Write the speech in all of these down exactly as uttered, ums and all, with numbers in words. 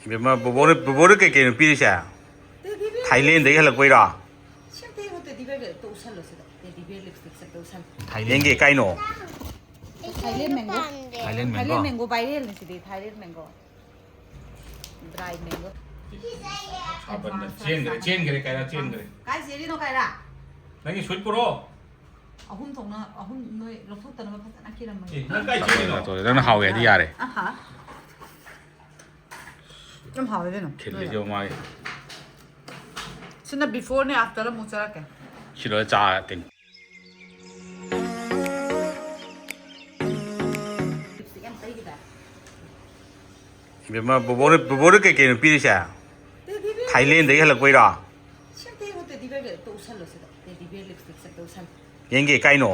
ꯏꯕꯦꯝꯃ, ꯕꯣꯕꯣꯅ, ꯕꯣꯕꯣꯅ ꯀꯩ ꯀꯩꯅꯣ ꯄꯤꯔꯤꯁꯦ? Teddy bear. ꯊꯥꯏꯂꯦꯟꯗꯒꯤ ꯍꯜꯂꯛꯄꯩꯔꯣ? ꯁꯤ ꯑꯝꯇ ꯌꯦꯡꯉꯣ, teddy bear ꯑꯝꯇ ꯎꯠꯁꯜꯂꯣ ꯁꯤꯗ꯫ Teddy bear lipstick ꯑꯝꯇ ꯎꯠꯁꯜꯂꯣ꯫ ꯊꯥꯏꯂꯦꯟꯒꯤ ꯀꯥꯏꯅꯣ? Thailand mango. Thailand mango? Thailand mango viral ꯅꯤ ꯁꯤꯗꯤ, Thailand mango. Dry mango. ꯁꯥꯕꯟꯗ ꯆꯦꯟꯈ꯭ꯔꯦ, ꯆꯦꯟꯈ꯭ꯔꯦ, ꯀꯥꯏꯔꯥ ꯆꯦꯟꯈ꯭ꯔꯦ꯫ ꯀꯥꯏ ꯆꯦꯜꯂꯤꯅꯣ, ꯀꯥꯏꯔꯥ? ꯅꯪꯒꯤ ꯁꯨꯠ ꯄꯨꯔꯛꯑꯣ꯫ ꯑꯍꯨꯝ ꯊꯣꯛꯅ, ꯑꯍꯨꯝ ꯅꯣꯏ ꯂꯧꯊꯣꯛꯇꯅꯕ ꯐꯖꯅ ꯀꯤꯔꯝꯃꯒꯦ꯫ ꯑꯦ, ꯅꯪ ꯀꯥꯏ ꯆꯦꯜꯂꯤꯅꯣ? ꯅꯪꯅ ꯍꯥꯎꯋꯦ ꯍꯥꯏꯗꯤ ꯌꯥꯔꯦ꯫ ꯑꯍꯥ꯫ ꯌꯥꯝ ꯍꯥꯎꯋꯦ ꯀꯩꯅꯣ꯫ ꯈꯤꯜꯂꯤꯁꯦ ꯃꯥꯒꯤ꯫ ꯁꯤꯅ before ꯅꯦ, after ꯑꯃꯨꯛ ꯆꯥꯔꯛꯀꯦ꯫ ꯁꯤ ꯂꯣꯏꯔ ꯆꯥ ꯇꯤꯟ꯫ Lipstick ꯌꯥꯝ ꯇꯩꯈꯤꯗꯥꯏ? ꯏꯕꯦꯝꯃ, ꯕꯣꯕꯣꯅ, ꯕꯣꯕꯣꯅ ꯀꯩ ꯀꯩꯅꯣ ꯄꯤꯔꯤꯁꯦ? Teddy bear. ꯊꯥꯏꯂꯦꯟꯗꯒꯤ ꯍꯜꯂꯛꯄꯩꯔꯣ? ꯁꯤ ꯑꯝꯇ ꯌꯦꯡꯉꯣ, teddy bear ꯑꯝꯇ ꯎꯠꯁꯜꯂꯣ ꯁꯤꯗ꯫ Teddy bear lipstick ꯑꯝꯇ ꯎꯠꯁꯜꯂꯣ꯫ ꯌꯦꯡꯒꯦ, ꯀꯥꯏꯅꯣ?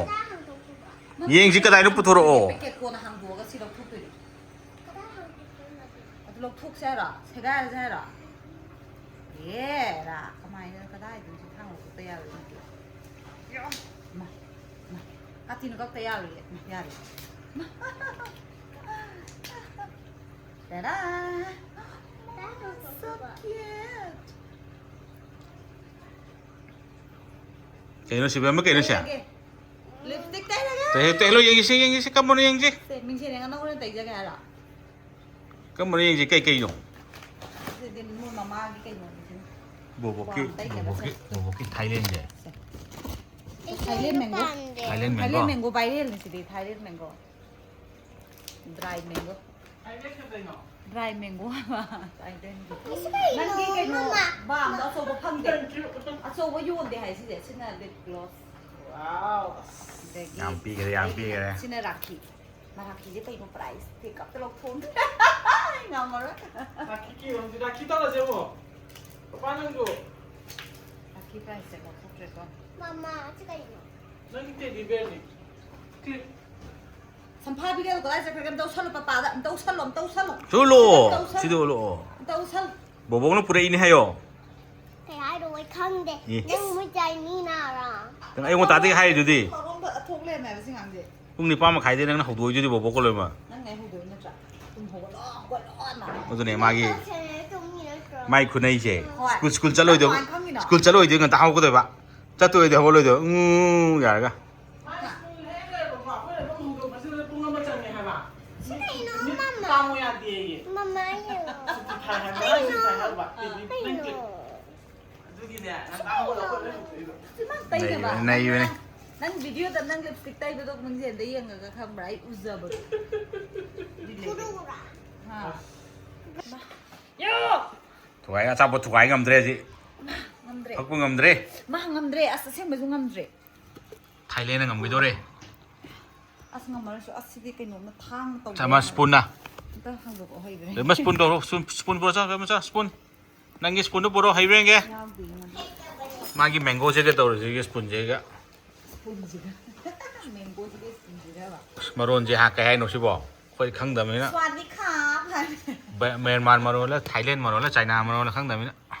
ꯌꯦꯡꯁꯤ, ꯀꯗꯥꯏꯅꯣ ꯄꯨꯊꯣꯔꯛꯑꯣ꯫ Packet ꯀꯣꯟꯅ ꯍꯥꯡꯗꯣꯛꯑꯒ ꯁꯤ ꯂꯧꯊꯣꯛꯇꯣꯏꯅꯦ꯫ ꯑꯗꯨ ꯂꯧꯊꯣꯛꯁꯦ ꯍꯥꯏꯔꯣ? ꯁꯦꯒꯥꯏꯔꯁꯦ ꯍꯥꯏꯔꯣ? ꯑꯦꯔꯥ, ꯀꯃꯥꯏꯅ, ꯀꯗꯥꯏꯗꯅꯣ ꯁꯤ ꯊꯥꯡ ꯂꯧꯊꯣꯛꯇ ꯌꯥꯔꯣꯏ ꯅꯠꯇꯦ꯫ ꯏꯃꯥ, ꯏꯃꯥ, ꯀꯥꯇꯤꯅ ꯀꯛꯇ ꯌꯥꯔꯣꯏꯌꯦ꯫ ꯏꯃꯥ, ꯌꯥꯔꯦ꯫ ꯏꯃꯥ꯫ ꯇꯔꯥ! So cute! ꯀꯩꯅꯣ ꯁꯤꯕ ꯑꯃ ꯀꯩꯅꯣ ꯁꯦ? ꯇꯩꯔꯒꯦ꯫ Lipstick ꯇꯩꯔꯒꯦ꯫ ꯇꯩ-, ꯇꯩꯍꯜꯂꯣ, ꯌꯦꯡꯒꯦꯁꯦ, ꯌꯦꯡꯒꯦꯁꯦ, ꯀꯔꯝꯕꯅꯣ ꯌꯦꯡꯁꯦ꯫ ꯁꯦ, ꯃꯤꯡꯁꯦꯜ ꯌꯦꯡꯉ ꯅꯪ ꯍꯣꯔꯦꯟ ꯇꯩꯖꯒꯦ ꯍꯥꯏꯔꯣ? ꯀꯔꯝꯕꯅꯣ ꯌꯦꯡꯁꯦ, ꯀꯩ ꯀꯩꯅꯣ? ꯁꯤꯗꯤ ꯃꯣꯏ ꯃꯃꯥꯒꯤ ꯀꯩꯅꯣꯅꯤ ꯁꯤꯅ꯫ ꯕꯣꯕꯣꯛꯀꯤ, ꯀ꯭ꯋꯥ ꯇꯩꯅꯕ ꯕꯣꯕꯣꯛꯀꯤ, ꯁꯦ꯫ ꯕꯣꯕꯣꯛꯀꯤ ꯊꯥꯏꯂꯦꯟꯁꯦ꯫ ꯁꯦ꯫ ꯑꯩ Thailand mango꯫ ꯄꯥꯝꯗꯦ꯫ Thailand mango꯫ Thailand mango viral ꯅꯤ ꯁꯤꯗꯤ, Thailand mango꯫ Dry mango꯫ Dry mango ꯍꯥꯏꯕ꯫ Thailand ꯒꯤ꯫ ꯑꯁꯤ ꯀꯩꯅꯣ? ꯅꯪꯒꯤ ꯀꯩꯅꯣ ꯃꯃꯥ꯫ Balm ꯗꯣ ꯑꯆꯧꯕ ꯐꯪꯗꯦ꯫ ꯑꯆꯧꯕ ꯌꯣꯟꯗꯦ ꯍꯥꯏ ꯁꯤꯁꯦ꯫ ꯁꯤꯅ lip gloss꯫ Wow꯫ ꯑꯗꯒꯤ ꯌꯥꯝ ꯄꯤꯈꯔꯦ, ꯌꯥꯝ ꯄꯤꯈꯔꯦ꯫ ꯁꯤꯅ ꯔꯥꯈꯤ꯫ ꯃꯥ ꯔꯥꯈꯤꯁꯦ ꯀꯩꯅꯣ price ꯇꯦꯛ ꯑꯝꯇ ꯂꯧꯊꯣꯛꯑꯝꯗꯦ꯫ ꯑꯩ ꯉꯝꯃꯔꯣꯏ꯫ ꯔꯥꯈꯤ ꯀꯤꯍꯣꯝꯁꯦ, ꯔꯥꯈꯤ ꯇꯧꯔꯁꯦ ꯑꯃꯨꯛ꯫ ꯄꯄꯥ ꯅꯪꯁꯨ꯫ ꯔꯥꯈꯤ price ꯁꯦ ꯂꯧꯊꯣꯛꯇ꯭ꯔꯦꯀꯣ꯫ ꯃꯃꯥ, ꯑꯁꯤ ꯀꯩꯅꯣ? ꯅꯪꯒꯤ teddy bear ꯅꯤ꯫ Clip꯫ ꯁꯝꯐꯥꯕꯤꯒꯗꯣ ꯀꯗꯥꯏ ꯆꯠꯈ꯭ꯔꯒꯦ? ꯑꯝꯇ ꯎꯠꯁꯜꯂꯨ ꯄꯄꯥꯗ꯫ ꯑꯝꯇ ꯎꯠꯁꯜꯂꯨ, ꯑꯝꯇ ꯎꯠꯁꯜꯂꯨ꯫ ꯁꯤ ꯎꯠꯂꯣ, ꯑꯝꯇ ꯎꯠꯁꯜꯂꯨ꯫ ꯁꯤꯗ ꯎꯠꯂꯣ꯫ ꯑꯝꯇ ꯎꯠꯁꯜꯂꯨ꯫ ꯕꯣꯕꯣꯛꯅ ꯄꯨꯔꯛꯏꯅꯦ ꯍꯥꯏꯌꯣ꯫ ꯀꯩ ꯍꯥꯏꯅꯣ ꯑꯩ ꯈꯪꯗꯦ꯫ ꯑꯦ꯫ ꯅꯪ ꯃꯣꯏ ꯆꯥꯏ ꯃꯤ ꯅꯥꯔꯥ? ꯅꯪ ꯑꯌꯨꯛ ꯉꯟꯇꯥꯗꯒꯤ ꯍꯥꯏꯔꯤꯗꯨꯗꯤ꯫ ꯃꯔꯣꯟꯒ ꯊꯣꯛ ꯂꯩꯔꯝꯃꯦ ꯍꯥꯏꯕ ꯁꯤ ꯑꯉꯥꯡꯁꯦ꯫ ꯄꯨꯡ ꯅꯤꯄꯥꯟ ꯃꯈꯥꯏꯗꯩ ꯅꯪꯅ ꯍꯧꯗꯣꯛꯏꯗꯨꯗꯤ ꯕꯣꯕꯣꯛꯀ ꯂꯣꯏꯅꯃꯛ꯫ ꯅꯪꯅ ꯑꯩ ꯍꯧꯗꯣꯛꯏ ꯅꯠꯇ꯭ꯔꯥ? ꯇꯨꯝ ꯍꯧꯒꯠꯂꯣ, ꯍꯧꯒꯠꯂꯣ, ꯑꯗꯨꯅꯦ ꯃꯥꯒꯤ, ꯃꯥꯏ ꯈꯨꯅꯩꯁꯦ꯫ ꯍꯣꯏ꯫ ꯁ꯭ꯀꯨꯜ, ꯁ꯭ꯀꯨꯜ ꯆꯠꯂꯣꯏꯗꯣꯏ-, ꯅꯪ ꯀꯃꯥꯏꯅ ꯈꯪꯉꯤꯅꯣ? ꯁ꯭ꯀꯨꯜ ꯆꯠꯂꯣꯏꯗꯣꯏ ꯉꯟꯇ ꯍꯧꯒꯗꯣꯏꯕ, ꯆꯠꯇꯣꯏꯗꯤ ꯍꯧꯒꯠꯂꯣꯏꯗꯣꯏꯕ, ꯎꯝ ꯌꯥꯔꯒ꯫ ꯃꯥ ꯁ꯭ꯀꯨꯜ ꯍꯦꯛ ꯂꯣꯏꯕꯀꯣ, ꯑꯩꯈꯣꯏꯅ ꯑꯗꯨꯝ ꯍꯧꯗꯣꯛꯄꯁꯤꯗ ꯄꯨꯡ ꯑꯃ ꯆꯪꯉꯦ ꯍꯥꯏꯕ꯫ ꯁꯤ ꯀꯩꯅꯣ, ꯁꯨꯇꯤ ꯃꯃꯥ? ꯀꯥꯡꯉꯨ ꯌꯥꯗꯦꯌꯦ꯫ ꯃꯃꯥ ꯌꯦꯡꯉꯣ꯫ ꯁꯨꯇꯤ ꯊꯥꯏ ꯍꯥꯏꯕ, ꯀꯩꯅꯣ? ꯁꯨꯇꯤ ꯊꯥꯏ ꯍꯥꯏꯕ꯫ ꯀꯩꯅꯣ? ꯑꯗꯨꯒꯤꯅꯦ, ꯉꯟꯇꯥ ꯍꯧꯒꯠꯂꯒ ꯑꯩꯈꯣꯏ ꯂꯣꯏ ꯍꯧꯗꯣꯛꯏꯕ꯫ ꯁꯤ ꯃꯥ ꯇꯩꯗꯕ? ꯅꯩꯕꯅꯦ, ꯅꯩꯕꯅꯦ꯫ ꯅꯪ ꯚꯤꯗꯤꯑꯣꯗ ꯅꯪ ꯂꯤꯞꯁꯇꯤꯛ ꯇꯩꯕꯗꯣ ꯃꯤꯡꯁꯦꯜꯗ ꯌꯦꯡꯉꯒ ꯈꯪꯕ꯭ꯔꯥ? ꯑꯩ ꯎꯖꯕꯗꯣ꯫ ꯈꯨꯔꯨꯔꯥ꯫ ꯍꯥ꯫ ꯌꯣ! ꯊꯨꯒꯥꯏ, ꯑꯆꯥꯄꯣꯠ ꯊꯨꯒꯥꯏ ꯉꯝꯗ꯭ꯔꯦ ꯍꯧꯖꯤꯛ꯫ ꯉꯝꯗ꯭ꯔꯦ꯫ ꯐꯛꯄ ꯉꯝꯗ꯭ꯔꯦ꯫ ꯃꯥ ꯉꯝꯗ꯭ꯔꯦ, ꯑꯁ ꯑꯁꯦꯡꯕꯁꯨ ꯉꯝꯗ꯭ꯔꯦ꯫ ꯊꯥꯏꯂꯦꯟꯅ ꯉꯝꯈꯤꯗꯧꯔꯦ꯫ ꯑꯁ ꯉꯝꯃꯔꯣꯏꯁꯨ, ꯑꯁ ꯁꯤꯗꯤ ꯀꯩꯅꯣꯝꯅ ꯊꯥꯡꯅ ꯇꯧꯕ ꯆꯥꯃꯁ, ꯌꯥꯔꯣꯏ꯫ ꯁ꯭ꯄꯨꯟꯅ꯫ ꯑꯝꯇ ꯍꯥꯡꯗꯣꯛꯑꯣ ꯍꯩꯕ꯭ꯔꯥ ꯌꯦꯡꯒꯦ꯫ ꯁ꯭ꯄꯨꯟ ꯄꯨꯔꯛꯑꯣ, ꯁ꯭ꯄꯨꯟ, ꯁ꯭ꯄꯨꯟ ꯄꯨꯔꯛꯑꯣ, ꯆꯥꯃꯁ, ꯁ꯭ꯄꯨꯟ꯫ ꯅꯪꯒꯤ ꯁ꯭ꯄꯨꯟꯗꯨ ꯄꯨꯔꯛꯑꯣ, ꯍꯩꯕ꯭ꯔꯥ ꯌꯦꯡꯒꯦ꯫ ꯌꯥꯎꯗꯦ ꯑꯩꯉꯣꯟꯗ꯫ ꯃꯥꯒꯤ ꯃꯦꯡꯒꯣꯁꯤꯒ ꯇꯧꯔꯁꯤꯒ ꯁ꯭ꯄꯨꯟꯁꯤꯒ꯫ ꯁ꯭ꯄꯨꯟꯁꯤꯒ꯫ ꯃꯦꯡꯒꯣꯁꯤꯒ ꯁ꯭ꯄꯨꯟꯁꯤꯒꯕ꯫ ꯑꯁ, ꯃꯔꯣꯟꯁꯦ ꯍꯥ ꯀꯩ ꯍꯥꯏꯅꯣ ꯁꯤꯕꯣ? ꯑꯩꯈꯣꯏ ꯈꯪꯗꯕꯅꯤꯅ꯫ ꯁ꯭ꯋꯥꯗꯤ ꯈꯥꯞ ꯍꯥꯏꯕ꯫ ꯕ-, ꯃ꯭ꯌꯥꯟꯃꯥꯔ ꯃꯔꯣꯜꯂ, ꯊꯥꯏꯂꯦꯟ ꯃꯔꯣꯜꯂ, ꯆꯥꯏꯅꯥ ꯃꯔꯣꯜꯂ ꯈꯪꯗꯕꯅꯤꯅ꯫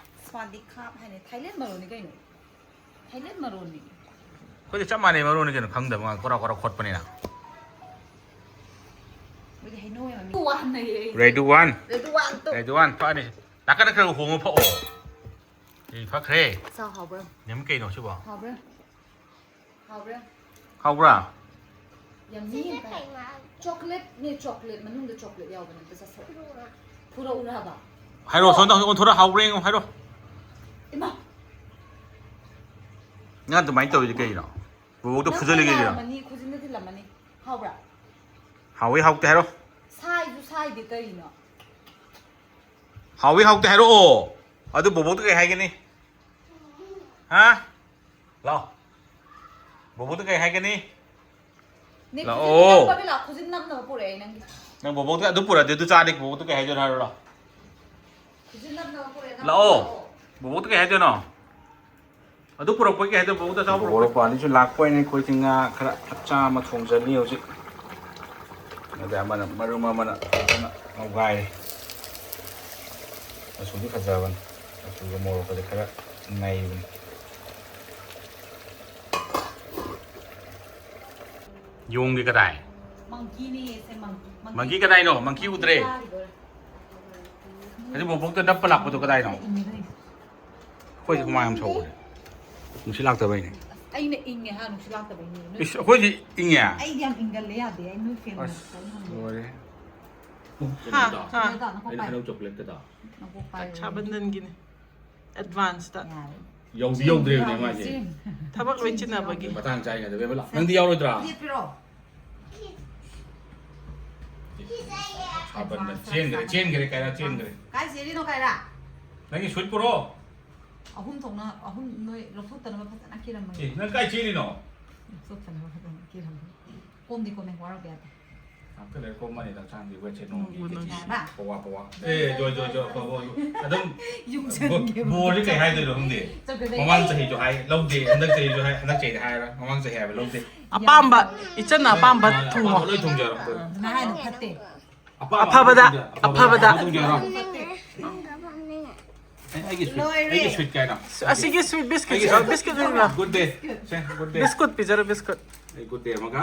ꯁ꯭ꯋꯥꯗꯤ ꯈꯥꯞ ꯍꯥꯏꯅꯦ꯫ ꯊꯥꯏꯂꯦꯟ ꯃꯔꯣꯜꯅꯤ ꯀꯩꯅꯣ꯫ ꯊꯥꯏꯂꯦꯟ ꯃꯔꯣꯜꯅꯤ꯫ ꯑꯩꯈꯣꯏꯗꯤ ꯆꯞ ꯃꯥꯟꯅꯩ ꯃꯔꯣꯜꯅꯤ ꯀꯩꯅꯣ, ꯈꯪꯗꯕ ꯉꯥꯛ ꯀꯣꯔꯥ ꯀꯣꯔꯥ ꯈꯣꯠꯄꯅꯤꯅ꯫ ꯃꯣꯏꯗꯤ ꯍꯩꯅꯧ ꯌꯥꯝ ꯃꯤ ꯋꯥꯍꯟꯅꯩꯌꯦ ꯑꯩꯁꯦ꯫ Ready one꯫ Ready one, two꯫ Ready one, ꯐꯛꯑꯅꯤ꯫ ꯅꯥꯀꯟꯗ ꯈꯔ ꯍꯣꯡꯉ ꯐꯛꯑꯣ꯫ ꯑꯦ, ꯐꯛꯈ꯭ꯔꯦ꯫ ꯆꯥꯎ, ꯍꯥꯎꯕ꯭ꯔꯥ? ꯅꯦꯝ ꯀꯩꯅꯣ ꯁꯤꯕꯣ? ꯍꯥꯎꯕ꯭ꯔꯥ? ꯍꯥꯎꯕ꯭ꯔꯥ? ꯍꯥꯎꯕ꯭ꯔꯥ? ꯌꯥꯝ ꯁꯤꯁꯦ ꯅꯦꯝ ꯀꯩ ꯇꯥꯏ꯫ ꯃꯥꯜꯂꯤ? ꯆꯣꯀ꯭ꯂꯦꯠꯅꯦ, ꯆꯣꯀ꯭ꯂꯦꯠ꯫ ꯃꯅꯨꯡꯗ ꯆꯣꯀ꯭ꯂꯦꯠ ꯌꯥꯎꯕꯅꯦ꯫ ꯑꯝꯇ ꯆꯥꯊꯣꯛ꯫ ꯄꯨꯔꯛꯎꯔꯥ? ꯄꯨꯔꯛꯎꯔꯕ? ꯍꯥꯏꯔꯣ, ꯁꯣꯝꯗ ꯑꯣꯟꯊꯣꯔꯛ, ꯍꯥꯎꯕ꯭ꯔꯥ ꯌꯦꯡꯉꯣ, ꯍꯥꯏꯔꯣ꯫ ꯏꯃꯥ! ꯅꯪ ꯑꯗꯨꯃꯥꯏꯅ ꯇꯧꯔꯤꯁꯦ ꯀꯩꯒꯤꯅꯣ? ꯕꯣꯕꯣꯛꯇ ꯅꯪ ꯐꯨꯖꯜꯂꯤ ꯑꯣꯏꯅ ꯀꯩꯒꯤꯅꯣ? ꯂꯥꯝꯃꯅꯤ, ꯈꯨꯖꯤꯟꯗ ꯊꯤꯜꯂꯝꯃꯅꯤ꯫ ꯍꯥꯎꯕ꯭ꯔꯥ? ꯍꯥꯎꯋꯤ ꯍꯥꯎꯇꯦ ꯍꯥꯏꯔꯣ꯫ ꯁꯥꯏꯁꯨ ꯁꯥꯏꯗꯦ ꯀꯩꯅꯣ? ꯍꯥꯎꯋꯤ ꯍꯥꯎꯇꯦ ꯍꯥꯏꯔꯛꯑꯣ꯫ ꯑꯗꯨ ꯕꯣꯕꯣꯛꯇ ꯀꯩ ꯍꯥꯏꯒꯅꯤ? ꯍꯥ? ꯂꯥꯛꯑꯣ꯫ ꯕꯣꯕꯣꯛꯇ ꯀꯩ ꯍꯥꯏꯒꯅꯤ? ꯅꯦ, ꯂꯥꯛꯑꯣ꯫ ꯈꯨꯖꯤꯟ ꯅꯞꯄꯒ ꯂꯥꯛꯑꯣ, ꯈꯨꯖꯤꯟ ꯅꯞꯅꯕ ꯄꯨꯔꯛꯑꯦ ꯅꯪꯒꯤ꯫ ꯅꯪ ꯕꯣꯕꯣꯛꯇ ꯑꯗꯨ ꯄꯨꯔꯛꯑꯗꯤ ꯑꯗꯨ ꯆꯥꯔꯗꯤ ꯕꯣꯕꯣꯛꯇ ꯀꯩ ꯍꯥꯏꯗꯣꯏꯅꯣ ꯍꯥꯏꯔꯣ, ꯂꯥꯛꯑꯣ꯫ ꯈꯨꯖꯤꯟ ꯅꯞꯅꯕ ꯄꯨꯔꯛꯑꯦ ꯅꯪ ꯂꯥꯛꯑꯣ꯫ ꯄꯨꯔꯛꯑꯣ꯫ ꯕꯣꯕꯣꯛꯇ ꯀꯩ ꯍꯥꯏꯗꯣꯏꯅꯣ? ꯑꯗꯨ ꯄꯨꯔꯛꯄꯒꯤ ꯍꯥꯏꯗꯣ ꯕꯣꯕꯣꯛꯇ ꯆꯥꯎ ꯄꯨꯔꯛꯄꯒꯤ꯫ ꯕꯣꯕꯣꯛ ꯄꯥꯜꯂꯤꯁꯨ ꯂꯥꯛꯄ ꯑꯣꯏꯅ ꯑꯩꯈꯣꯏꯁꯦ ꯉꯥ ꯈꯔ ꯃꯆꯥ ꯑꯃ ꯊꯣꯡꯖꯜꯂꯤ ꯍꯧꯖꯤꯛ꯫ ꯑꯗ ꯑꯃꯅ ꯃꯔꯨꯝ ꯑꯃꯅ ꯐꯖꯅ ꯉꯧꯒꯥꯏꯔꯤ꯫ ꯃꯆꯨꯗꯤ ꯐꯖꯕꯅꯤ꯫ ꯃꯆꯨꯒ ꯃꯣꯔꯣꯛꯀꯗꯤ ꯈꯔ ꯅꯩꯕꯅꯤ꯫ ꯌꯣꯡꯗꯤ ꯀꯗꯥꯏ? ꯃꯪꯀꯤꯅꯦ, ꯁꯦ ꯃꯪꯀꯤ꯫ ꯃꯪꯀꯤ ꯀꯗꯥꯏꯅꯣ? ꯃꯪꯀꯤ ꯎꯗ꯭ꯔꯦ꯫ ꯆꯥꯈꯤꯗꯣꯔꯦ꯫ ꯑꯗꯨ ꯕꯣꯕꯣꯛꯇ ꯅꯞꯄ ꯂꯥꯛꯄꯗꯣ ꯀꯗꯥꯏꯅꯣ? ꯏꯪꯉꯦ ꯅꯪꯒꯤꯁꯦ꯫ ꯑꯩꯈꯣꯏꯁꯦ ꯍꯨꯃꯥꯡ ꯌꯥꯝ ꯁꯧꯕꯅꯦ꯫ ꯅꯨꯡꯁꯤꯠ ꯂꯥꯛꯇꯕꯩꯅꯦ꯫ ꯑꯁ, ꯑꯩꯅ ꯏꯪꯉꯦ ꯍꯥꯏ ꯅꯨꯡꯁꯤꯠ ꯂꯥꯛꯇꯕꯩꯅꯦ꯫ ꯅꯣꯏ ꯏꯁ, ꯑꯩꯈꯣꯏꯁꯦ ꯏꯪꯉꯦ꯫ ꯑꯩꯗꯤ ꯌꯥꯝ ꯏꯪꯒꯜꯂꯦ, ꯌꯥꯗꯦ꯫ ꯑꯩ ꯅꯣꯏ ꯐꯦꯟ ꯑꯁ, ꯃꯈꯣꯟ ꯉꯝꯗꯦ꯫ ꯂꯣꯏꯔꯦ꯫ ꯍꯥ, ꯍꯥ꯫ ꯅꯈꯣꯛ ꯑꯩꯅ ꯄꯥꯏꯌꯣ꯫ ꯍꯩꯅꯧ ꯆꯣꯀ꯭ꯂꯦꯠꯀꯗꯣ꯫ ꯅꯈꯣꯛ ꯄꯥꯏꯌꯣ꯫ ꯔꯛꯁꯥꯕꯟꯙꯟꯒꯤꯅꯦ꯫ ꯑꯦꯗꯚꯥꯟꯁꯇ꯫ ꯌꯥꯔꯦ꯫ ꯌꯧꯗꯤ ꯌꯧꯗ꯭ꯔꯦꯕꯅꯦ ꯃꯥꯁꯦ꯫ ꯊꯕꯛ ꯂꯣꯏ ꯆꯤꯟꯅꯕꯒꯤ꯫ ꯃꯇꯥꯡ ꯆꯥꯔꯤꯉꯩꯗ ꯕꯦꯝꯃ ꯂꯥꯛ-, ꯅꯪꯗꯤ ꯌꯥꯎꯔꯣꯏꯗ꯭ꯔꯥ? ꯂꯦꯞꯄꯤꯔꯣ? ꯆꯦꯟꯈ꯭ꯔꯦ, ꯆꯦꯟꯈ꯭ꯔꯦ, ꯀꯥꯏꯔ ꯆꯦꯟꯈ꯭ꯔꯦ꯫ ꯀꯥꯏ ꯆꯦꯜꯂꯤꯅꯣ, ꯀꯥꯏꯔꯥ? ꯅꯪꯒꯤ ꯁꯨꯠ ꯄꯨꯔꯛꯑꯣ꯫ ꯑꯍꯨꯝ ꯊꯣꯛꯅ, ꯑꯍꯨꯝ ꯅꯣꯏ ꯂꯧꯊꯣꯛꯇꯅꯕ ꯐꯖꯅ ꯀꯤꯔꯝꯃꯒꯦ꯫ ꯑꯦ, ꯅꯪ ꯀꯥꯏ ꯆꯦꯜꯂꯤꯅꯣ? ꯂꯧꯊꯣꯛꯇꯅꯕ ꯐꯖꯅ ꯀꯤꯔꯝꯃꯒꯦ꯫ ꯀꯣꯝꯗꯤ ꯀꯣꯝꯃꯦ, ꯋꯥꯔꯧꯕ ꯌꯥꯗꯦ꯫ ꯉꯥꯛꯇ ꯂꯩꯔ ꯀꯣꯝꯃꯅꯤ, ꯍꯛꯆꯥꯡꯗꯤ ꯋꯦꯠꯁꯦ ꯅꯣꯡꯒꯤ ꯅꯣꯡꯃ ꯀꯦꯖꯤ ꯅꯣꯡꯃ꯫ ꯄꯋꯥ ꯄꯋꯥ꯫ ꯑꯦ, ꯖꯣꯏ, ꯖꯣꯏ, ꯖꯣꯏ, ꯑꯐꯕ ꯑꯣꯏꯌꯨ꯫ ꯑꯗꯨꯝ ꯌꯨꯡꯁꯟꯒꯦ꯫ ꯕꯣꯔꯁꯦ ꯀꯩ ꯍꯥꯏꯗꯣꯏꯅꯣ ꯈꯪꯗꯦ꯫ ꯆꯠꯈ꯭ꯔꯦ꯫ ꯃꯃꯥꯡ ꯆꯍꯤꯁꯨ ꯍꯥꯏ ꯂꯧꯗꯦ, ꯍꯟꯗꯛ ꯆꯍꯤꯁꯨ ꯍꯥꯏ, ꯍꯟꯗꯛ ꯆꯍꯤꯗꯤ ꯍꯥꯏꯔꯣꯏ, ꯃꯃꯥꯡ ꯆꯍꯤ ꯍꯥꯏꯕ ꯂꯧꯗꯦ꯫ ꯑꯄꯥꯝꯕ, ꯏꯆꯟꯅ ꯑꯄꯥꯝꯕ ꯊꯨꯡꯉꯣ꯫ ꯑꯄꯥꯝꯕ ꯂꯣꯏ ꯊꯨꯡꯖꯔꯣ꯫ ꯅꯍꯥꯏꯅ ꯐꯠꯇꯦ꯫ ꯑꯐꯕꯗ, ꯊꯨꯡꯖꯔꯣ, ꯑꯐꯕꯗ꯫ ꯊꯨꯡꯖꯔꯣ꯫ ꯑꯩ, ꯑꯩꯒꯤ ꯁ꯭ꯋꯤꯠ, ꯂꯣꯏꯔꯦ꯫ ꯑꯩꯒꯤ ꯁ꯭ꯋꯤꯠ ꯀꯥꯏꯅꯣ? ꯑꯁꯤꯒꯤ ꯁ꯭ꯋꯤꯠ ꯕꯤꯁꯀꯤꯠ, ꯑꯩꯒꯤ ꯕꯤꯁꯀꯤꯠ ꯑꯣꯏꯅ꯫ Good day. Say, good day. Biscuit ꯄꯤꯖꯔꯣ, ꯕꯤꯁꯀꯨꯠ꯫ ꯑꯩ ꯒꯨꯗ ꯗꯦ ꯑꯃꯒ꯫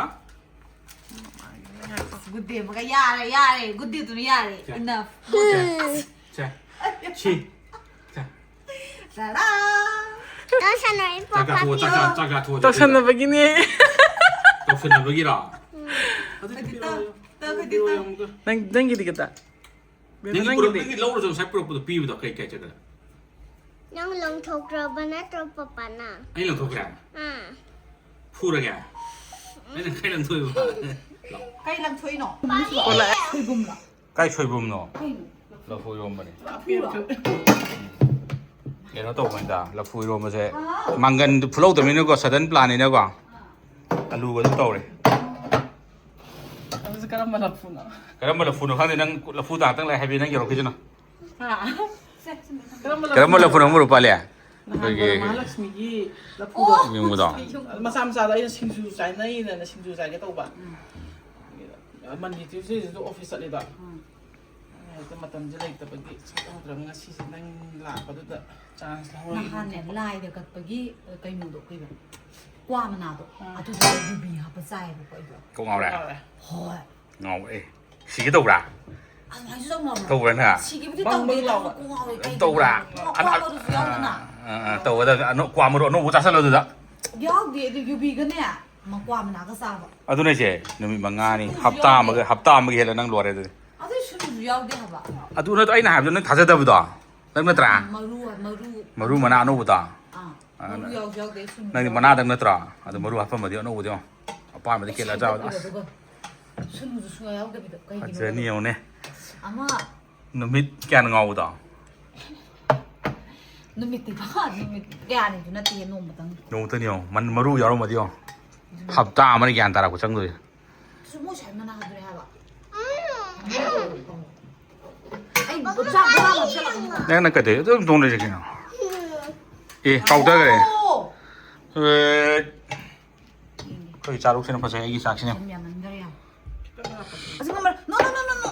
ꯒꯨꯗ ꯗꯦ ꯑꯃꯒ ꯌꯥꯔꯦ, ꯌꯥꯔꯦ, ꯒꯨꯗ ꯗꯦꯗꯨꯅ ꯌꯥꯔꯦ꯫ ꯌꯥ-, Enough꯫ ꯁꯦ, ꯁꯤ꯫ ꯁꯦ꯫ ꯇꯥꯗꯥ! ꯇꯧꯁꯟꯅꯩ ꯆꯥꯛ ꯆꯥꯊꯣꯛꯑꯣ, ꯆꯥꯛ ꯆꯥ-, ꯆꯥꯛ ꯆꯥꯊꯣꯛꯑꯣ꯫ ꯇꯧꯁꯟꯅꯕꯒꯤꯅꯦ꯫ ꯇꯧꯁꯟꯅꯕꯒꯤꯔꯣ? ꯈꯗꯤ ꯇꯧ, ꯇꯧ, ꯈꯗꯤ ꯇꯧ꯫ ꯅꯪ, ꯅꯪꯒꯤꯗꯤ ꯀꯗꯥ? ꯕꯦꯕꯤ, ꯅꯪꯒꯤ ꯅꯪꯒꯤꯗꯤ? ꯄꯨꯔꯛ-, ꯅꯪꯒꯤ ꯂꯧꯔꯁꯨ ꯉꯁꯥꯏ ꯄꯨꯔꯛꯄꯗꯣ ꯄꯤꯕꯗꯣ ꯀꯩ, ꯀꯩ ꯆꯠꯈ꯭ꯔꯦ? ꯅꯪ ꯂꯪꯊꯣꯛꯈ꯭ꯔꯕ ꯅꯠꯇ꯭ꯔꯣ ꯄꯄꯥꯅ? ꯑꯩ ꯂꯪꯊꯣꯛꯈ꯭ꯔꯦ? ꯑꯥ꯫ ꯐꯨꯔꯒꯦ? ꯑꯩꯅ ꯀꯩ ꯂꯪꯊꯣꯛꯏꯕ? ꯀꯩ ꯂꯪꯊꯣꯛꯏꯅꯣ? ꯊꯣꯛꯂꯛꯑꯦ꯫ ꯁꯣꯏꯕꯨꯝꯂꯣ? ꯀꯥꯏ ꯁꯣꯏꯕꯨꯝꯅꯣ? ꯀꯩꯅꯣ? ꯂꯐꯨ ꯏꯔꯣꯝꯕꯅꯦ꯫ ꯂꯐꯨꯔꯣ? ꯀꯩꯅꯣ ꯇꯧꯕꯅꯤꯗ, ꯂꯐꯨ ꯏꯔꯣꯝꯕꯁꯦ ꯃꯪꯒꯟꯗꯨ ꯐꯨꯠꯍꯧꯗꯕꯅꯤꯅꯀꯣ, sudden planꯅꯤꯅꯀꯣ, ꯑꯂꯨꯒ ꯑꯗꯨꯝ ꯇꯧꯔꯦ꯫ ꯑꯗꯨꯁꯨ ꯀꯔꯝꯕ ꯂꯐꯨꯅꯣ? ꯀꯔꯝꯕ ꯂꯐꯨꯅꯣ ꯈꯪꯗꯦ, ꯅꯪ ꯂꯐꯨ ꯇꯥꯛꯇꯪ ꯂꯥꯛꯑꯦ ꯍꯥꯏꯕꯗꯤ ꯅꯪ ꯌꯧꯔꯛꯈꯤꯁꯤꯅ꯫ ꯍꯥ? ꯀꯔꯝꯕ ꯀꯔꯝꯕ ꯂꯐꯨꯅꯣ ꯈꯪꯕ꯭ꯔꯣ, ꯄꯥꯂꯦ? ꯅꯍꯥꯟ ꯑꯩꯈꯣꯏꯒꯤ ꯃꯍꯥꯂꯛꯁꯃꯤꯒꯤ ꯂꯐꯨꯗꯣ꯫ ꯌꯦꯡꯕꯗꯣ꯫ ꯃꯆꯥ ꯃꯆꯥꯗꯣ ꯑꯩꯅ ꯁꯤꯡꯖꯨ ꯆꯥꯅꯩꯅ ꯁꯤꯡꯖꯨ ꯆꯥꯒꯦ ꯇꯧꯕ꯫ ꯃꯟꯗꯦ ꯇ꯭ꯌꯨꯁꯗꯦꯁꯤꯁꯨ ꯑꯣꯐꯤꯁ ꯆꯠꯂꯤꯗꯣ꯫ ꯍꯦꯛꯇ ꯃꯇꯝꯁꯦ ꯂꯩꯇꯕꯒꯤ ꯆꯠꯍꯧꯗ꯭ꯔꯕꯅꯤ꯫ ꯉꯁꯤꯁꯦ ꯅꯪ ꯂꯥꯛꯄꯗꯨꯗ ꯆꯥꯟꯁ ꯂꯧꯍꯧꯔꯒꯦ꯫ ꯅꯍꯥꯟꯅꯦ ꯂꯥꯏꯗ ꯀꯠꯄꯒꯤ ꯀꯩꯅꯣꯗꯣ, ꯑꯩꯈꯣꯏꯒꯤ ꯀ꯭ꯋꯥ ꯃꯅꯥꯗꯣ, ꯑꯥ꯫ ꯑꯗꯨꯗꯣ ꯌꯨꯕꯤ ꯍꯥꯞꯄ ꯆꯥꯏꯌꯦꯕꯀꯣ ꯑꯩꯗꯣ꯫ ꯀꯣꯛ ꯉꯥꯎꯔꯦ? ꯌꯥꯎꯔꯦ꯫ ꯍꯣꯏ꯫ ꯉꯥꯎꯔꯦ꯫ ꯁꯤꯒꯦ ꯇꯧꯕ꯭ꯔꯥ? ꯑꯗꯨꯃꯥꯏꯅꯁꯨ ꯇꯧꯅꯕ꯭ꯔꯣ? ꯇꯧꯕ꯭ꯔꯅꯦ? ꯁꯤꯒꯤꯕꯨꯗꯤ ꯇꯧꯗꯦ, ꯇꯧꯕ ꯀꯣꯡꯉꯥꯎꯋꯦ ꯀꯩꯒꯤꯅꯣ? ꯇꯧꯕ꯭ꯔꯥ? ꯃꯀ꯭ꯋꯥ ꯃꯔꯨꯁꯨ ꯌꯥꯎꯗꯅ꯫ ꯑꯥ, ꯑꯥ, ꯇꯧꯒꯗꯕꯅꯦ꯫ ꯑꯅꯧ-, ꯀ꯭ꯋꯥ ꯃꯔꯨ ꯑꯅꯧꯕ ꯆꯥꯁꯤꯜꯂꯣ ꯑꯗꯨꯗ꯫ ꯌꯥꯎꯗꯦ, ꯑꯗꯨ ꯌꯨꯕꯤꯒꯅꯦ ꯃꯀ꯭ꯋꯥ ꯃꯅꯥꯒ ꯆꯥꯕ꯫ ꯑꯗꯨꯅꯦ ꯏꯆꯦ, ꯅꯨꯃꯤꯠ ꯃꯉꯥꯅꯤ, ꯁꯨꯅꯨꯁꯨ ꯍꯞꯇꯥ ꯌꯥꯎꯗꯦ꯫ ꯑꯃꯒ, ꯍꯞꯇꯥ ꯑꯃꯒ ꯍꯦꯜꯂꯦ ꯅꯪ ꯂꯣꯏꯔꯦ ꯑꯗꯨꯗꯤ꯫ ꯑꯗꯨꯏ ꯁꯨꯅꯨꯁꯨ ꯌꯥꯎꯗꯦ ꯍꯥꯏꯕ꯫ ꯑꯗꯨ ꯅꯠꯇ꯭ꯔꯣ ꯑꯩꯅ ꯍꯥꯏꯕꯗꯣ, ꯅꯪ ꯊꯥꯖꯗꯕꯗꯣ? ꯅꯪ ꯅꯠꯇ꯭ꯔꯥ? ꯃꯔꯨ, ꯃꯔꯨ꯫ ꯃꯔꯨ ꯃꯅꯥ ꯑꯅꯧꯕꯗꯣ? ꯑꯥ, ꯃꯔꯨ ꯌꯥꯎꯁꯨ ꯌꯥꯎꯗꯦ, ꯁꯨꯅꯨ ꯅꯪꯗꯤ ꯌꯥꯎꯗꯦ꯫ ꯃꯅꯥꯗꯪ ꯅꯠꯇ꯭ꯔꯣ? ꯑꯗꯨ ꯃꯔꯨ ꯍꯥꯞꯄꯝꯃꯗꯤ ꯑꯅꯧꯕꯗꯤ ꯌꯦꯡꯉꯣ꯫ ꯑꯄꯥꯝꯕꯗꯤ ꯀꯦꯜꯂ ꯆꯥꯕꯗꯣ꯫ ꯑꯁ, ꯑꯗꯨꯒ ꯁꯨꯅꯨꯁꯨ ꯁꯨꯡꯌꯥꯎ ꯌꯥꯎꯗꯕꯤꯗꯣ ꯀꯩꯒꯤꯅꯣ? ꯐꯖꯅꯤ ꯌꯦꯡꯉꯨꯅꯦ꯫ ꯑꯃ ꯅꯨꯃꯤꯠ ꯀꯌꯥꯅ ꯉꯥꯎꯕꯗꯣ? ꯅꯨꯃꯤꯠꯇꯤ ꯅꯨꯃꯤꯠ ꯀꯌꯥꯅꯤꯁꯨ ꯅꯠꯇꯦ, ꯅꯣꯡꯃꯇꯪ꯫ ꯅꯣꯡꯃꯇꯅꯤ ꯌꯦꯡꯉꯣ꯫ ꯃꯟ-, ꯃꯔꯨ ꯌꯥꯎꯔꯝꯃꯗꯤ ꯌꯦꯡꯉꯣ꯫ ꯍꯞꯇꯥ ꯑꯃꯅ ꯒ꯭ꯌꯥꯟ ꯇꯥꯔꯛꯄ ꯆꯪꯗꯣꯏꯁꯦ꯫ ꯑꯗꯨꯁꯨ ꯃꯣꯏ ꯁ꯭ꯋꯥꯏ ꯃꯅꯥꯗꯨꯅꯦ ꯍꯥꯏꯕ꯫ ꯑꯩ ꯆꯥꯛ ꯕꯣꯔꯥ ꯍꯥꯞꯆꯜꯂꯛꯀꯅꯤ꯫ ꯅꯪ, ꯅꯪ ꯀꯩꯗꯧ ꯑꯗꯨꯝ ꯇꯣꯡ ꯂꯩꯔꯤꯁꯦ ꯀꯩꯅꯣ? ꯑꯦ, ꯀꯥꯎꯊꯈ꯭ꯔꯦ꯫ ꯑꯣ! ꯑꯦ, ꯑꯩꯈꯣꯏ ꯆꯥꯔꯨꯛꯁꯤꯅ ꯐꯖꯩ, ꯑꯩꯒꯤ ꯆꯥꯛꯁꯤꯅ꯫ ꯌꯥꯝ ꯌꯥꯝꯃꯟꯈꯔꯦ ꯌꯥꯝ꯫ ꯑꯁꯤ ꯃꯃꯜ, no, no, no, no, no.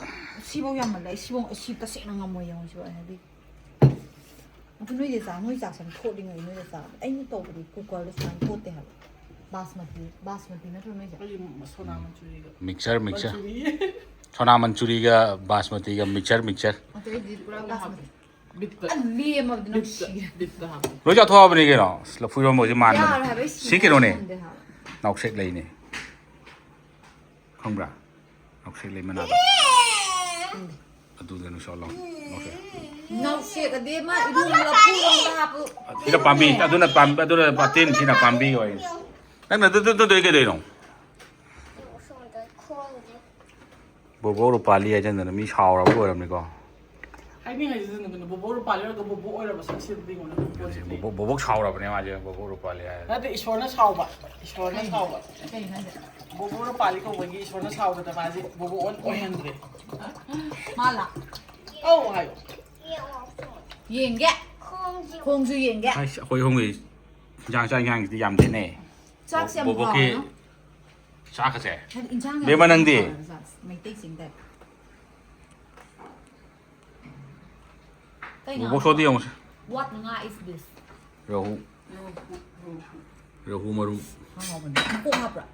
ꯁꯤꯐꯧ ꯌꯥꯝꯃꯜꯂꯦ꯫ ꯑꯩ ꯁꯤꯐꯧ, ꯑꯁꯤ ꯇꯁꯦꯡꯅ ꯉꯝꯃꯣꯏ ꯌꯦꯡꯉꯣ, ꯁꯤꯐꯧ ꯑꯩ ꯍꯥꯏꯕꯤꯒꯦ꯫ ꯑꯗꯨ ꯅꯣꯏꯗꯤ ꯆꯥ, ꯅꯣꯏ ꯆꯥꯛꯁꯦ ꯊꯣꯠꯂꯤꯉꯩ ꯅꯣꯏꯗ ꯆꯥꯕ꯫ ꯑꯩꯅ ꯇꯧꯕꯗꯤ ꯀꯨꯀꯔꯗ ꯁꯨꯃꯥꯏꯅ ꯊꯣꯠꯇꯦ ꯍꯥꯏꯕ꯫ ꯕꯥꯁꯃꯇꯤ, ꯕꯥꯁꯃꯇꯤ ꯅꯠꯇ꯭ꯔꯣ ꯅꯣꯏꯁꯦ? ꯑꯩꯈꯣꯏꯒꯤ ꯁꯣꯅꯥ ꯃꯟꯆꯨꯔꯤꯒ꯫ Mixture, mixture. ꯃꯟꯆꯨꯔꯤ꯫ ꯁꯣꯅꯥ ꯃꯟꯆꯨꯔꯤꯒ ꯕꯥꯁꯃꯇꯤꯒ ꯃꯤꯛꯆꯔ, ꯃꯤꯛꯆꯔ꯫ ꯑꯗꯨ ꯑꯩꯗꯤ ꯄꯨꯔꯥ ꯕꯥꯁꯃꯇꯤ꯫ ꯕꯤꯠꯇ꯫ ꯑ, ꯂꯦꯝꯃꯕꯗꯤ ꯅꯪ ꯕꯤꯠꯇ, ꯁꯤꯔꯦ꯫ ꯕꯤꯠꯇ ꯍꯥꯞꯄꯦ꯫ ꯂꯣꯏ ꯆꯥꯊꯣꯛꯑꯕꯅꯦ ꯀꯩꯅꯣ꯫ ꯑꯁ, ꯂꯐꯨ ꯏꯔꯣꯝꯕ ꯍꯧꯖꯤꯛ ꯃꯥꯟꯕꯅꯦ꯫ ꯌꯥꯔꯣꯏ ꯍꯥꯏꯕ, ꯑꯩ ꯁꯤ ꯁꯤꯅꯦ, ꯀꯩꯅꯣꯅꯦ꯫ ꯁꯤꯟꯗꯦ ꯍꯥꯏꯕ꯫ ꯅꯥꯎꯁꯦꯛ ꯂꯩꯅꯦ꯫ ꯈꯪꯕ꯭ꯔꯥ? ꯅꯥꯎꯁꯦꯛ ꯂꯩ ꯃꯅꯥꯗꯣ꯫ ꯈꯪꯗꯦ꯫ ꯑꯗꯨꯗ ꯅꯨꯡꯁꯤꯠꯂꯣ꯫ ꯅꯥꯎꯁꯦꯛ꯫ ꯅꯥꯎꯁꯦꯛ ꯑꯗꯤ ꯑꯃ ꯏꯔꯣꯟꯕ ꯂꯐꯨ ꯏꯔꯣꯟꯕ ꯍꯥꯞꯄ꯫ ꯁꯤꯅ ꯄꯥꯝꯕꯤ, ꯑꯗꯨꯅ ꯄꯥꯝꯕꯤ, ꯑꯗꯨꯅ ꯄꯥꯇꯦꯟ, ꯁꯤꯅ ꯄꯥꯝꯕꯤ ꯑꯣꯏ꯫ ꯅꯪꯅ ꯑꯗꯨ, ꯑꯗꯨ, ꯑꯗꯨ, ꯑꯗꯨ ꯀꯩꯗꯧꯔꯤꯅꯣ? ꯁꯣꯝꯗ ꯈꯣꯡꯁꯦ꯫ ꯕꯣꯕꯣꯛ ꯔꯨꯄꯥꯂꯤ ꯍꯥꯏꯖꯟꯗꯅ ꯃꯤ ꯁꯥꯎꯔꯕ ꯑꯣꯏꯔꯝꯅꯤꯀꯣ꯫ ꯍꯥꯏꯅꯤꯡ ꯍꯥꯏꯖꯁꯅꯨ ꯀꯩꯅꯣ, ꯕꯣꯕꯣꯛ ꯔꯨꯄꯥꯂꯤ ꯑꯣꯏꯔꯒ ꯕꯣꯕꯣꯛ ꯑꯣꯏꯔꯕ ꯁꯛꯁꯤꯗꯤ ꯌꯦꯡꯉꯣ ꯅꯪ ꯄꯣꯠꯁꯤꯗꯤ꯫ ꯕꯣꯕꯣꯛ, ꯕꯣꯕꯣꯛ ꯁꯥꯎꯔꯕꯅꯦ ꯃꯥꯁꯦ, ꯕꯣꯕꯣꯛ ꯔꯨꯄꯥꯂꯤ ꯍꯥꯏꯔꯦ꯫ ꯅꯠꯇꯦ, ꯏꯁꯣꯔꯅ ꯁꯥꯎꯕ, ꯏꯁꯣꯔꯅ ꯁꯥꯎꯕ꯫ ꯀꯩꯅꯣ ꯍꯥꯏꯁꯦ? ꯕꯣꯕꯣꯛ ꯔꯨꯄꯥꯂꯤ ꯀꯧꯕꯒꯤ ꯏꯁꯣꯔꯅ ꯁꯥꯎꯕꯗ ꯃꯥꯁꯦ ꯕꯣꯕꯣꯛ ꯑꯣꯟ-, ꯑꯣꯏꯍꯟꯗ꯭ꯔꯦ꯫ ꯃꯥꯂꯥ? ꯑꯧ ꯍꯥꯏꯌꯣ꯫ ꯌꯦꯡꯒꯦ꯫ ꯈꯣꯡꯁꯨ ꯌꯦꯡꯒꯦ꯫ ꯑꯩꯁ, ꯑꯩꯈꯣꯏ ꯑꯍꯨꯝꯒꯤ ꯏꯟꯖꯥꯡ ꯆꯥꯛ ꯏꯟꯖꯥꯡꯁꯤꯗꯤ ꯌꯥꯝ ꯈꯦꯠꯅꯩ꯫ ꯆꯥꯛꯁꯦ ꯌꯥꯝ ꯕꯣꯕꯣꯛꯀꯤ ꯍꯥꯎꯋꯦꯅ꯫ ꯆꯥꯛꯀꯁꯦ꯫ ꯍꯥꯏꯗꯤ ꯏꯟꯁꯥꯡ ꯌꯥꯝ ꯕꯦꯝꯃ, ꯅꯪꯗꯤ? ꯍꯥꯎꯋꯦꯕ ꯆꯥꯛꯁꯦ, ꯃꯩꯇꯩ ꯆꯦꯡ type꯫ ꯀꯩꯅꯣ? ꯕꯣꯕꯣꯛ ꯁꯣꯗꯤ ꯌꯦꯡꯉꯨꯁꯦ꯫ What ꯉꯥ is this? ꯔꯧ꯫ ꯔꯧ ꯃꯔꯨꯝ꯫ ꯍꯥꯎꯕꯅꯦ꯫ ꯃꯀꯣꯛ ꯍꯥꯞꯄ꯭ꯔꯥ?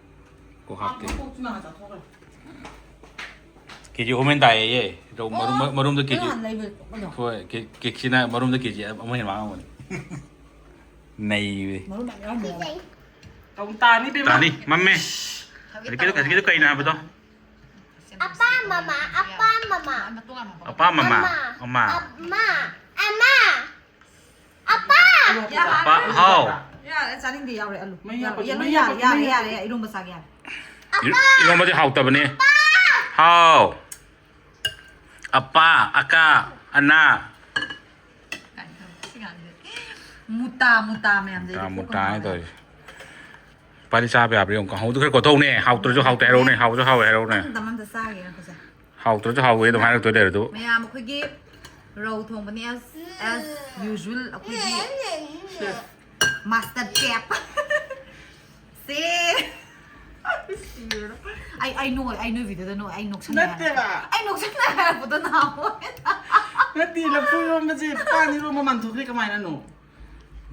ꯀꯣꯛ ꯍꯥꯞꯇꯦ꯫ ꯃꯀꯣꯛꯇꯨ ꯅꯍꯥꯟ ꯆꯥꯊꯣꯛꯈ꯭ꯔꯦ꯫ ꯀꯦ ꯖꯤ ꯑꯍꯨꯝ ꯍꯦꯟ ꯇꯥꯏꯌꯦ꯫ ꯔꯧ ꯃꯔꯨꯝ, ꯑꯣ, ꯃꯔꯨꯝꯗ ꯀꯦ ꯖꯤ꯫ ꯅꯍꯥꯟ ꯂꯩꯕ ꯀꯩꯅꯣ꯫ ꯍꯣꯏ, ꯀꯦ-, ꯀꯦꯛꯁꯤꯅ ꯃꯔꯨꯝꯗ ꯀꯦ ꯖꯤ ꯑꯃ ꯍꯦꯟꯅ ꯃꯥꯡꯉꯝꯒꯅꯤ꯫ ꯅꯩꯕꯤ꯫ ꯃꯔꯨꯝ ꯌꯥꯝ ꯌꯥꯎꯔꯝꯃꯦ꯫ ꯇꯧ ꯇꯥꯅꯤ, ꯕꯦꯝꯃ꯫ ꯇꯥꯅꯤ, ꯃꯝꯃꯦ꯫ ꯍꯧꯖꯤꯛꯀꯤꯗꯣ, ꯍꯧꯖꯤꯛꯀꯤꯗꯣ ꯀꯩꯅꯣ ꯍꯥꯏꯕꯗꯣ? ꯑꯄꯥ ꯃꯃꯥ, ꯑꯄꯥ ꯃꯃꯥ꯫ ꯑꯄꯥ ꯃꯃꯥ, ꯑꯃ꯫ ꯑꯃ꯫ ꯑꯃ꯫ ꯑꯄꯥ꯫ ꯑꯄꯥ, ꯍꯥꯎ꯫ ꯌꯥꯔꯦ, ꯆꯥꯅꯤꯡꯗꯦ, ꯌꯥꯎꯔꯦ ꯑꯂꯨ꯫ ꯃꯩ ꯌꯥꯎꯔꯦ, ꯍꯥꯞꯄꯗꯤ, ꯌꯥꯔꯦ, ꯃꯩ ꯌꯥꯔꯦ, ꯍꯥꯞꯄꯗꯤ, ꯌꯥꯔꯦ, ꯃꯩ ꯌꯥꯔꯦ, ꯏꯔꯣꯝꯕ ꯆꯥꯒꯦ, ꯌꯥꯔꯦ꯫ ꯏꯔꯣ-, ꯏꯔꯣꯝꯕꯗꯤ ꯍꯥꯎꯇꯕꯅꯦ꯫ ꯍꯥꯎ꯫ ꯑꯄꯥ, ꯑꯀꯥ, ꯑꯅꯥ꯫ ꯃꯨꯇꯥ, ꯃꯨꯇꯥ ꯃꯌꯥꯝꯁꯦ ꯃꯨꯇꯥ, ꯑꯩꯗꯤ ꯀꯣꯛꯀ ꯃꯨꯇꯥ ꯍꯥꯏ ꯉꯥꯎꯔꯦ꯫ ꯇꯧꯔꯤꯁꯦ꯫ ꯄꯥꯔꯤ ꯆꯥꯕ ꯌꯥꯕ꯭ꯔꯥ ꯌꯦꯡꯉꯨ꯫ ꯀꯥꯡꯍꯧꯗꯨ ꯈꯔ ꯀꯣꯠꯊꯧꯅꯦ꯫ ꯍꯥꯎꯇ꯭ꯔꯁꯨ ꯍꯥꯎꯇꯦ ꯍꯥꯏꯔꯛꯎꯅꯦ꯫ ꯍꯥꯎꯁꯨ ꯍꯥꯎꯋꯦ ꯍꯥꯏꯔꯛꯎꯅꯦ꯫ ꯑꯝꯇ, ꯑꯝꯇ ꯆꯥꯒꯦ ꯉꯥꯏꯈꯣꯁꯦ꯫ ꯍꯥꯎꯇ꯭ꯔꯁꯨ ꯍꯥꯎꯋꯦ ꯑꯗꯨꯝ ꯍꯥꯏꯔꯛꯇꯣꯏ ꯂꯩꯔꯦ ꯑꯗꯨ꯫ ꯃꯌꯥꯝ ꯑꯩꯈꯣꯏꯒꯤ ꯔꯧ ꯊꯣꯡꯕꯅꯤ as, as usual ꯑꯩꯈꯣꯏꯒꯤ master chef꯫ ꯁꯦ꯫ ꯑꯩ, ꯑꯩ ꯅꯣꯏ, ꯑꯩ ꯅꯣꯏ video ꯗ ꯅꯣꯏ, ꯑꯩ ꯅꯣꯛꯁꯟꯅꯩ ꯍꯥꯏꯔꯛꯄ꯫ ꯅꯠꯇꯦꯕ꯫ ꯑꯩ ꯅꯣꯛꯁꯟꯅꯩ ꯍꯥꯏꯔꯛꯄꯗꯣ ꯅꯍꯥꯟꯋꯥꯏ꯫ ꯅꯠꯇꯦ, ꯂꯐꯨ ꯏꯔꯣꯝꯕꯁꯦ ꯄꯥꯟ ꯏꯔꯣꯝꯕ ꯃꯥꯟꯊꯣꯛꯈ꯭ꯔꯦ ꯀꯃꯥꯏꯅꯅꯣ?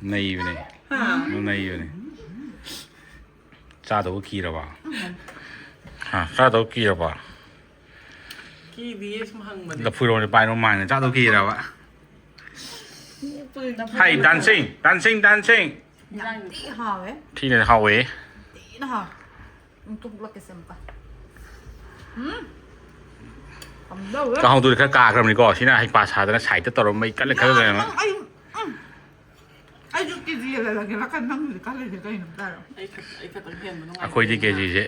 ꯅꯩꯕꯅꯦ꯫ ꯍꯥ? ꯅꯩꯕꯅꯦ꯫ ꯆꯥꯗꯧꯕ ꯀꯤꯔꯕ? ꯍꯥ, ꯆꯥꯗꯧꯕ ꯀꯤꯔꯕ? ꯀꯤꯗꯤꯌꯦ, ꯁꯨꯝ ꯍꯪꯕꯅꯦ꯫ ꯂꯐꯨ ꯏꯔꯣꯝꯕꯁꯦ ꯄꯥꯟ ꯏꯔꯣꯝꯕ ꯃꯥꯟꯅ ꯆꯥꯗꯧ ꯀꯤꯔꯕ? ꯍꯥꯏ, dancing, dancing, dancing꯫ ꯌꯥꯝ ꯊꯤ ꯍꯥꯎꯋꯦ꯫ ꯊꯤꯅ ꯍꯥꯎꯋꯦ꯫ ꯊꯤꯅ ꯍꯥꯎꯋꯦ꯫ ꯎꯝ, ꯇꯨꯝꯂꯛꯀꯦꯁꯦ ꯑꯃꯨꯛꯀ꯫ ꯎꯝ꯫ ꯀꯝꯗꯧꯋꯦ? ꯀꯥꯡꯍꯧꯗꯨꯗꯤ ꯈꯔ ꯀꯥꯈ꯭ꯔꯕꯅꯤꯀꯣ꯫ ꯁꯤꯅ ꯍꯩꯄꯥ ꯁꯥꯗꯅ side ꯇ ꯇꯧꯔꯝꯕꯩ ꯀꯜꯂꯦ ꯈꯜꯂꯦ꯫ ꯌꯥꯝ, ꯑꯩ, ꯎꯝ꯫ ꯑꯩꯁꯨ ꯀꯦ ꯖꯤ ꯍꯦꯜꯍꯜꯂꯒꯦ꯫ ꯅꯥꯀꯟ ꯅꯪꯒꯤꯗꯤ ꯈꯜꯂꯤꯁꯦ ꯀꯩꯅꯣ ꯇꯥꯔꯣ? ꯑꯩ ꯈꯛ-, ꯑꯩ ꯈꯛꯇꯪ ꯍꯦꯟꯕ ꯅꯨꯡꯉꯥꯏꯇꯦ꯫ ꯑꯩꯈꯣꯏꯗꯤ ꯀꯦ ꯖꯤ ꯁꯦ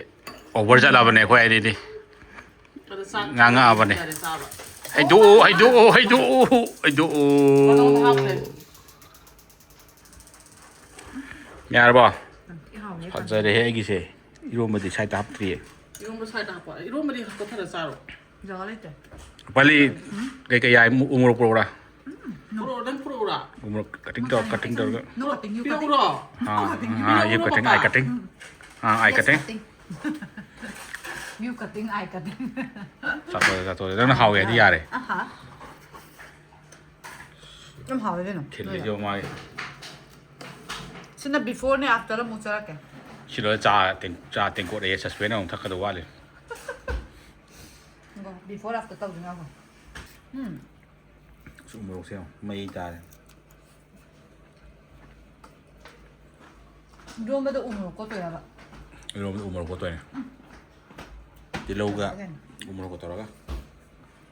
over ꯆꯠꯂꯕꯅꯦ ꯑꯩꯈꯣꯏ ꯑꯅꯤꯗꯤ꯫ ꯑꯗꯣ ꯆꯥꯛ ꯉꯥꯡꯉꯛꯑꯕꯅꯦ꯫ ꯍꯥꯏꯇꯥꯔꯦ ꯆꯥꯕ꯫ ꯍꯩꯗꯣꯛꯑꯣ, ꯍꯩꯗꯣꯛꯑꯣ, ꯍꯩꯗꯣꯛꯑꯣ, ꯍꯩꯗꯣꯛꯑꯣ꯫ ꯃꯅꯨꯡꯗ ꯍꯥꯞꯈ꯭ꯔꯦ꯫ ꯌꯥꯔꯕꯣ? ꯌꯥꯝ ꯊꯤ ꯍꯥꯎꯅꯤ꯫ ꯐꯖꯔꯦꯍꯦ ꯑꯩꯒꯤꯁꯦ꯫ ꯏꯔꯣꯝꯕꯗꯤ side ꯇ ꯍꯥꯞꯇ꯭ꯔꯤꯌꯦ꯫ ꯏꯔꯣꯝꯕ side ꯇ ꯍꯥꯞꯄꯣ꯫ ꯏꯔꯣꯝꯕꯗꯤ ꯀꯣꯊꯔ ꯆꯥꯔꯣ꯫ ꯖꯒꯥ ꯂꯩꯇꯦ꯫ ꯄꯥꯂꯤ, ꯀꯩꯀꯩ ꯌꯥꯏ? ꯎ-, ꯎꯃꯣꯔꯣꯛ ꯄꯨꯔꯛꯎꯔꯥ? ꯎꯝ, no꯫ ꯄꯨꯔꯛꯑꯣ, ꯅꯪ ꯄꯨꯔꯛꯎꯔꯥ? ꯎꯃꯣꯔꯣꯛ cutting ꯇꯧꯔ, cutting ꯇꯧꯔꯒ꯫ No cutting, you cutting꯫ ꯄꯤꯔꯛꯎꯔꯣ? Ah, cutting꯫ Ah, you cutting, I cutting꯫ Ah, I cutting꯫ Yes, cutting꯫ You cutting, I cutting꯫ ꯆꯥꯊꯣꯛꯑꯦ, ꯆꯥꯊꯣꯛꯑꯦ꯫ ꯅꯪꯅ ꯍꯥꯎꯋꯦ ꯍꯥꯏꯗꯤ ꯌꯥꯔꯦ꯫ ꯑꯍꯥ꯫ ꯌꯥꯝ ꯍꯥꯎꯋꯦ ꯀꯩꯅꯣ꯫ ꯊꯤꯜꯂꯤꯁꯦ ꯃꯥꯒꯤ꯫ ꯁꯤꯅ before ꯅꯦ, after ꯑꯃꯨꯛ ꯆꯥꯔꯛꯀꯦ꯫ ꯁꯤ ꯂꯣꯏꯔ ꯆꯥ ꯇꯦꯡ-, ꯆꯥ ꯇꯦꯡꯀꯣꯠ ꯑꯌꯦ ꯁꯁꯄꯦꯟ ꯑꯃꯨꯛ ꯊꯛꯀꯗꯧ ꯋꯥꯠꯂꯤ꯫ Before after ꯇꯧꯗꯣꯏꯅꯣ? ꯎꯝ. ꯁꯨ ꯃꯣꯔꯣꯛꯁꯦ ꯌꯦꯡꯉꯣ, ꯃꯩ ꯇꯥꯔꯦ꯫ ꯏꯔꯣꯝꯕꯗ ꯎ ꯃꯣꯔꯣꯛ ꯀꯣꯠꯇꯣꯏꯔꯕ? ꯏꯔꯣꯝꯕꯗ ꯎ ꯃꯣꯔꯣꯛ ꯀꯣꯠꯇꯣꯏꯅꯦ꯫ ꯇꯤꯜꯍꯧꯒ ꯎ ꯃꯣꯔꯣꯛꯀ ꯇꯧꯔꯒ꯫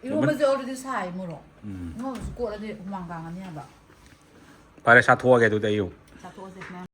ꯏꯔꯣꯝꯕꯁꯦ already ꯁꯥꯏ ꯃꯣꯔꯣꯛ꯫ ꯎꯝ꯫ ꯏꯔꯣꯝꯕꯁꯨ ꯀꯣꯠꯂꯗꯤ ꯍꯨꯃꯥꯡ ꯀꯥꯡꯉꯅꯤ ꯍꯥꯏꯕ꯫ ꯐꯔꯦ, ꯆꯥꯊꯣꯛꯑꯒꯦ ꯑꯗꯨꯗꯤ ꯑꯌꯨꯛ꯫ ꯆꯥꯊꯣꯛꯑꯁꯦ ꯃꯌꯥꯝ꯫